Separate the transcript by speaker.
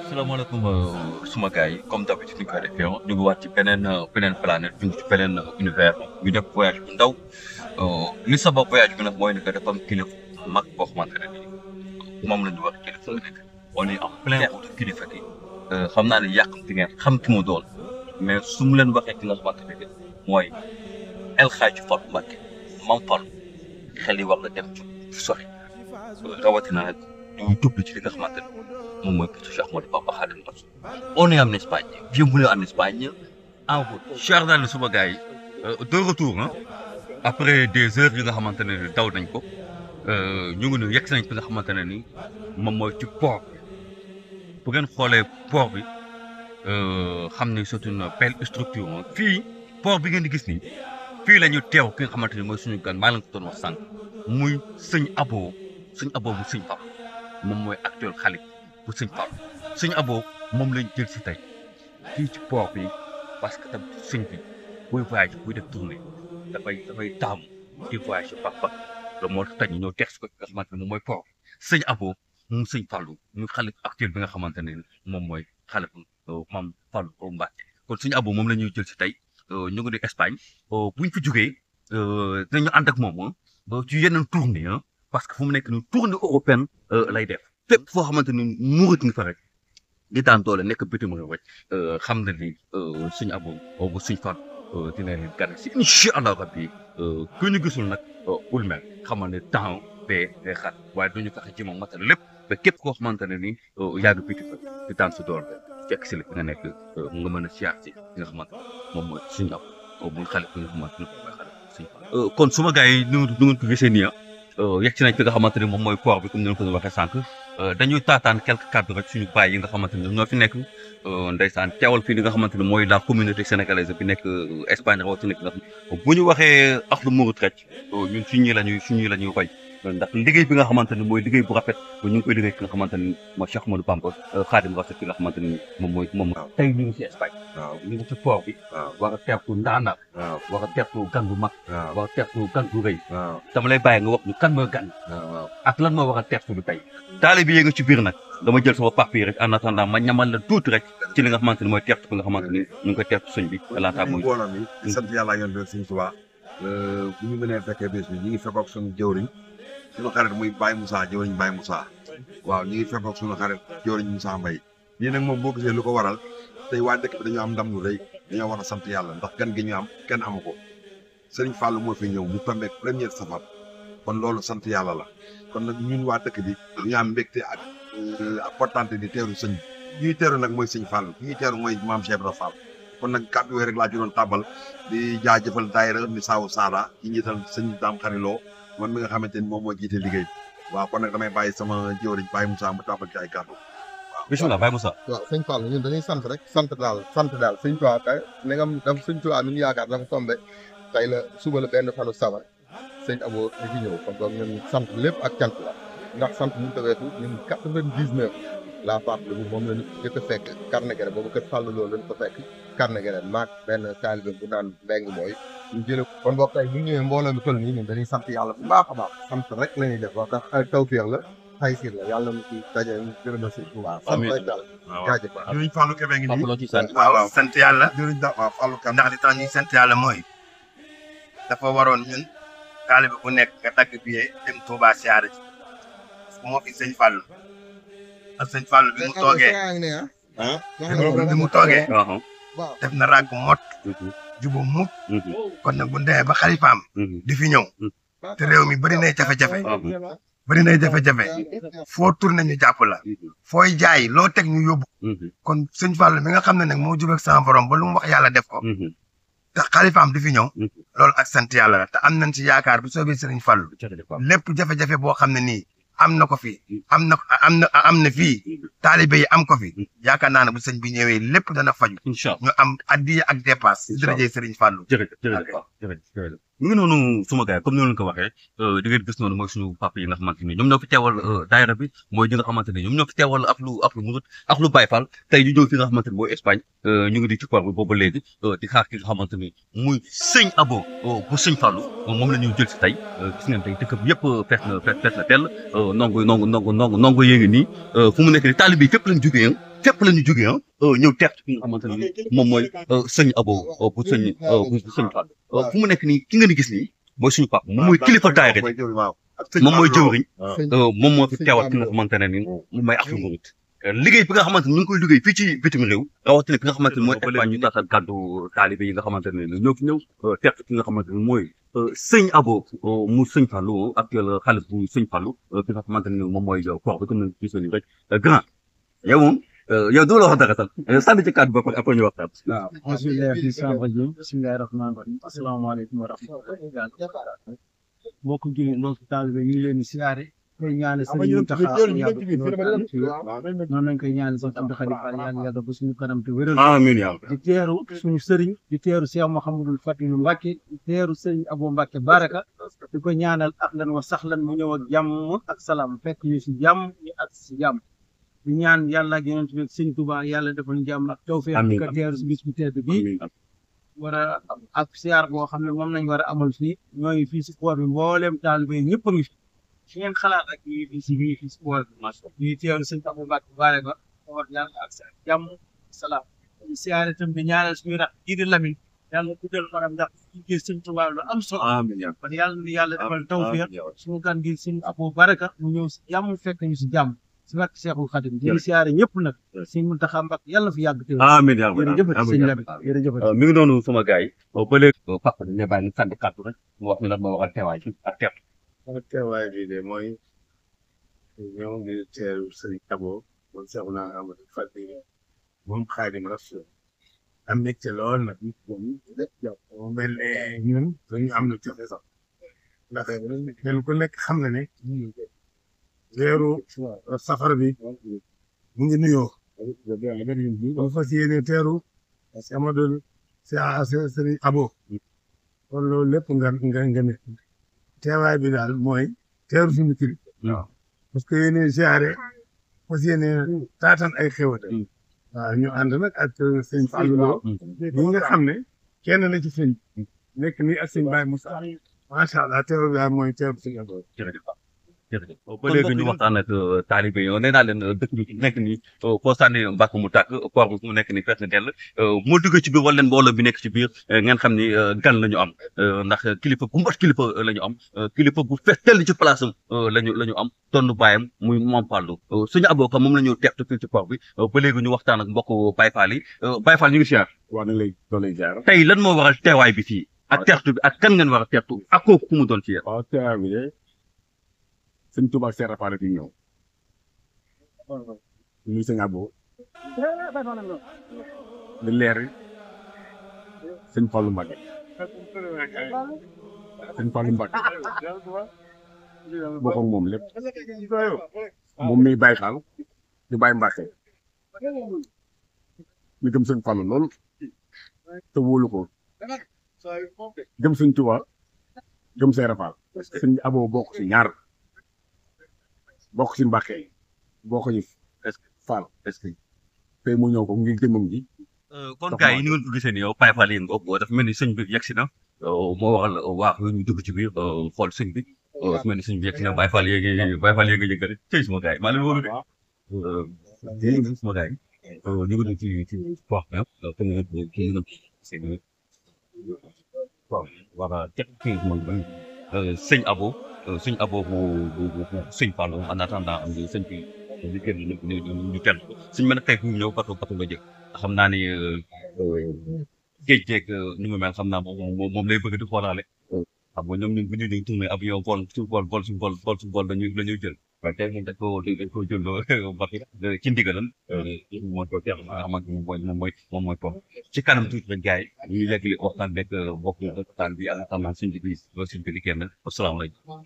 Speaker 1: salaamaaleykum suma gars yi comme d'habitude ni ko defee ñu ngi waat ci beneen planète ñu ngi ci beneen univers ñu def voyage bu ndaw li sabab voyage bi nag mooy ne que dafa am kilifa mag boo xamante ne nii moom la ñu wax kilifa la nekk on est en plein wutu kilifa gi xam naa ne yàqamti ngeen xam ki mu doon mais su mu leen waxee ki nga xamante ne mooy El Hadj Fallou Mbacké Mame Fallou xel yi war na dem ci sori rawatina nag ñu jublu ci li nga xamante ne moom mooy Cheikh Ahmadou Bamba Khadimou Rassoul. On est en Espagne, bienvenue en Espagne, en route. Chers dans le suma gars yi de retour après des heures yi nga xamante ne daw nañ ko ñu ngi yegg nañ fi nga xamante ne ni moom mooy ci port bi bu ngeen xoolee port bi xam ne c'est une belle structure fii port bi ngeen di gis nii fii la ñu teew ki nga xamante ne mooy suñu gan maa leen ko doon wax sànq muy sëñ Abo bu sëñ Pape moom mooy actuel xalif bu sëñ Pape sëñ Abo moom lañ jël si tey fii ci port bi parce que tam sëñ bi buy voyage buy def tournée dafay taamu di voyage par par loolu moo tax tey ñu ñëw teg si ko nga xamante ne moom mooy port bi sëñ Abo moom sëñ Fallou ñu xalif actuel bi nga xamante ne moom mooy xalif Mame Fallou Mbacké kon sëñ Abo moom la ñuy jël si tey ñu ngi di Espagne buñ fi jógee dinañu ànd ak moom ci yeneen tournée parce que fu mu nekk nii tournée européenne lay def. fépp foo xamante ni murit nga fa rek di daan doole nekk bitim réew rek xam na ni suñu Abo bu suñ fan dina leen gànnaar si incha allah rabbi ku ñu gisul nag bul mel xamal ne temps bee day xat waaye duñu fexe ci moom matal lépp ba képp koo xamante ne ni yaa ngi bitim rek di daan si doole fekk si la fi nga nekk nga mën a siyaar si li nga xamante moom mooy suñu Abo muy xale bi nga xamante ne moom mooy xale suñ fan. kon suma gars yi nu ngeen ko gisee nii yegg si nañ fi nga xamante ne moom mooy port bi comme ni nga ko waxee sànq dañuy taataan quelques cadres rek suñu baay yi nga xamante ne ñoo fi nekk ndeysaan teewal fii li nga xamante ne mooy la communauté sénégalaise bi nekk Espagne rawatina nekk bu ñu waxee Akhlou Mouride rek ñun suñuy la ñuy roy ndax liggéey bi nga xamante ne mooy liggéey bu rafet ñu ngi koy liggéey ki nga xamante ne mooy Cheikh Ahmadou Bamba Khadimou Rassoul ki nga xamante ne moom tey ñu ngi si Espagne ñu ngi ci port bi war a teertu ndaanaan war a teertu gan bu mag war a teertu gan bu rëy dama lay bàyyi nga wax ñu kan mooy gan ak lan moo war a teertu bi tey taalibe yi nga ci biir nag dama jël sama papier rek en attendant ma ñamal la tuuti rek ci li nga xamante ne mooy teertu bi nga xamante ni ñu ngi koy teertu sëñ bi laataa mooy
Speaker 2: mbooloo mi di sant yàlla ak yonent bi sëñ Tuubaa bu ñu mënee fekkee bés bi ñu ngi fekkoog suñu jëwriñ suñu xarit muy Baye Moussa jëwriñ Baye Moussa waaw ñu ngi fekkoog suñu xarit jëwriñ Moussa Mbaye lii nag moom boo gisee lu ko waral tey waa dëkk bi dañoo am ndam lu rëy dañoo war a sant yàlla ndax gan gi ñu am kenn amu ko Sëriñ Fallou moo fi ñëw mu tombeek première safar kon loolu sant yàlla la kon nag ñun waa dëkk bi ñu am mbégte ak importante di teeru sëñ bi ñuy teeru nag mooy sëñ Fallou ñuy teeru mooy maam Cheikh Ibra Fall kon nag kàddu yooyu rek laa ci doon tàbbal di jaajëfal daayira ni saawu Saara ci njiital sëñ Dame Xariloo man mi nga xamante ni moom moo jiite liggéey bi waaw kon nag damay bàyyi sama jëwriñ Baye Moussa mu tàmbal ci ay kàddu waaw
Speaker 1: bismillah Baye Moussa
Speaker 3: waaw sëñ Fall ñun dañuy sant rek sant daal sëñ Tuubaa tey ne nga dafa sëñ Tuubaa mi ñu yaakaar dafa tombe tey la suba la benn fanu safar sëñ Abo da ci ñëw kon donc ñun sant lépp ak cant la ndax sant ñu taweetu ñun 99 la fàttali moom la ñu jëkk a fekk Carnet boobu kër Fall loolu lañ ko fekk Carnet maag benn taalibe bu naan mbéng mooy ñu jële ko kon boog tey bu ñu ñëwee mbooloo mi toll nii ñun dañuy sant yàlla bu baax a baax sant rek la ñuy def wax tax tawfeex la xaysir la yàlla na ci daje ñu gërëm a sëñ Tuubaa sant rek daal jaajëf
Speaker 2: jëriñ Fallou Kébé ngi nii
Speaker 4: waaw sant yàlla
Speaker 2: jëriñ da waaw Fallou Kébé
Speaker 4: ndax li tax ñuy sant yàlla mooy dafa waroon ñun taalibe bu nekk nga dagg billet dem Touba siyaare ci parce que moo fi sëñ Fallou ak sëñ Fallou bi mu toogee bi mu toogee def na ràgg mot jubo mukk kon nag bu ndemee ba xalifaam di fi ñëw te réew mi bëri nay jafe-jafe bëri nay jafe-jafe foo tourné ñu jàpp la fooy jaay loo teg ñu yóbbu kon sëñ Fallou mi nga xam ne nag moo jubek sama borom ba lu mu wax yàlla def ko te xalifaam di fi ñëw loolu ak sant yàlla la te am nañ ci yaakaar bu soobee sëriñ Fallou lépp jafe-jafe boo xam ne nii am na ko fi am na fii taalibe yi am ko fi yaakaar naa ne bu sëñ bi ñëwee lépp dana faju ñu am addiya ak dépasse ci dërëjee sëriñ Fallou
Speaker 1: jërëjëf mu ngi noonu suma gars comme ni leen ko waxee di ngeen gis noonu mooy suñu papa yi nga xamante ni ñoom ñoo fi teewal daayira bi mooy ñi nga xamante ne ñoom ñoo fi teewal ak lu murit ak lu Baye Fall tey ñu ñëw fi nga xamante ni mooy Espagne ñu ngi di ci koor bi boobu léegi di xaar ki nga xamante ni muy sëñ Abo bu sëñ Fallou moom la ñu jël si tey gis ngeen tey dëkk bi yëpp fees na tell nongo yéegi nii fu mu nekk nii taalibe yi fépp lañ jógee fépp la ñu jógee ñëw teex ci ki nga xamante ni moom mooy sëñ Abo bu sëñ Fall fu mu nekk nii ki nga ni gis nii mooy suñu papa moom mooy kilifa daayira moom mooy jëwriñ moom moo fi teewal ki nga xamante ne ni moom mooy ak murit liggéey bi nga xamante ni ñu ngi koy liggéey fii ci bitim réew rawatina bi nga xamante ni mooy Espagne ñu taatal kàddu taalibe yi nga xamante ne ñoo fi ñëw teex ki nga xamante ni mooy sëñ Abo mu sëñ Fallou ak xaalis bu sëñ Fallou ki nga xamante ne moom mooy koor bi comme ni gis ni rek grand yow moom yow doo la wax dara sax sànni ci kàddu ba pare après ñu waxtaan.
Speaker 5: waaw bismillahi rahmaani rahim asalaamaaleykum wa rahmatulah mbokk jullit mbokk taalibe ñu ngi leen di siyaare koy ñaanal sëriñ Mountakha noonu lañ koy ñaanal sëriñ Abdou Khadre Fall yàlla yàlla ba suñu kanam te wéral
Speaker 1: amiin yaa
Speaker 5: di teeru suñu sëriñ di teeru Cheikh Mouhamadul Fadilou Mbacke di teeru sëriñ Abo Mbacke Baraka di ko ñaanal ak lan wa sax lan mu ñëw ak jàmm ak salaam fekk ñu si jàmm ñu ak si jàmm di ñaan yàlla ak yonent bi sëñ Touba yàlla defal ñu jàmm ak tawfeex di ko teeru si bis bu tedd bi war a ak siyaar boo xam ne moom lañ war a amal fii ñooy fii si koor bi mboolem taalibe ñëpp a ngi fi fi ngeen xalaat rek ñu ngi fii si koor bi ñuy teeru sëñ Abo Mbacke Baraka war yàlla ak jàmm salaam di siyaare itam di ñaanal suñu rax ji di Lamine yàlla guddal fanam ndax liggéey sëñ Touba lu am solo kon yàlla na yàlla defal tawfeex suñu gan gi sëñ Abo Baraka mu ñëw si jàmm fekk ñu si jàmm si barke Cheikhul Khadim di siyaare ñëpp nag sëñ Mountakha Mbacké yàlla fi yàgg te
Speaker 1: amiin yaa rabbi
Speaker 5: jërëjëf sëñ Lamine jërëjëf
Speaker 1: mi ngi noonu sama gars yi ba léegi papa dañ ne bàyyi sànni kàddu rek mu wax ñu lan moo waxal teewaay bi ak teew
Speaker 4: teewaay bi de mooy ñëw ngi teeru sëriñ Abo moom Seexuna Amadu Fadil moom Xaadim Rasul am mbégte lool nag mu mel ne ñun dañu am lu jafe sax ndax kenn ku nekk xam na ne weeru safar bi mu ngi nuyoo ba fas yéene teeru Amadou sëriñ Abo kon loolu lépp nga ne teewaay bi daal mooy teeru suñu kili parce que yéene siyaare fas yéene taatan ay xewat waaw ñu ànd nag ak sëñ Fallou Lo ñi nga xam ne kenn la ci sëñ nekk nii ak sëñ Baye Moussa macha allah teeru bi daal mooy teeru suñu Abo
Speaker 1: jërëjëf ba léegi ñu waxtaan ak taalibe yi nee naa leen dëkk bi nekk nii foo sànni mbàkk mu tàkk koor bi fu mu nekk nii fees na dell moo dugg ci biir wala leen mbooloo bi nekk ci biir ngeen xam ni gan la ñu am ndax kilifa bu mot kilifa la ñu am kilifa bu fees dell ci place am la ñu am tonn baayam muy Mame Fallou suñu Abo Ka moom la ñu teextu fii ci koor bi ba léegi ñu waxtaan ak mbokk Baye Fall yi Baye Fall ñu ngi siyaar
Speaker 2: wax nañ lay doon lay jaar.
Speaker 1: tey lan moo waral teewaay bi fii ak teextu bi ak kan ngeen war a teextu ak kooku ku mu doon ci yéen
Speaker 2: waaw teewaay bi de sëñ Touba Cheikh Rafal fi ñëw ñu sëñ Abo di leer sëñ Fallou Mbacke bokk ak moom lépp moom miy Baye Fall di Baye Mbacke ñu gëm sëñ Fallou lool te wóolu ko gëm sëñ Touba gëm Cheikh Rafal sëñ Abo bokk si ñaar bokk si Mbacke bokk ñu Fall est-ce que tey mu ñëw ko ngir jëmmam ji.
Speaker 1: kon gars yi ni ngeen ko gisee nii yow Baye Fall yéen ko dafa mel ni sëñ bi yegg si na moo waral waax ñu dugg ci biir xool sëñ bi dafa mel ni sëñ bi yegg si na Baye Fall yéegi yëngale tey suma gars yi maa leen wóolu de suma gars yi ñu ngi ci wax war a teg kii moom sëñ Abo bu sëñ Fallou en attendant am sëñ bi ñu génn ñu teel ko suñu mën a tey ñu ñëw bato la jëg xam naa ni géej geeg ni mu mel xam naa moom lay bëgg di xoolaale xam nga ñoom ñun bu ñu tourné avion vol dañuy jël waaye tey moom dañ ko jël bati ci ndigalam moo ko teex nga xamante moom mooy po ci kanam tuuti rek gars yi ñu léegi waxtaan beeg bokk waxtaan bi en attendant suñ bi liggéey na asalaamaaleykum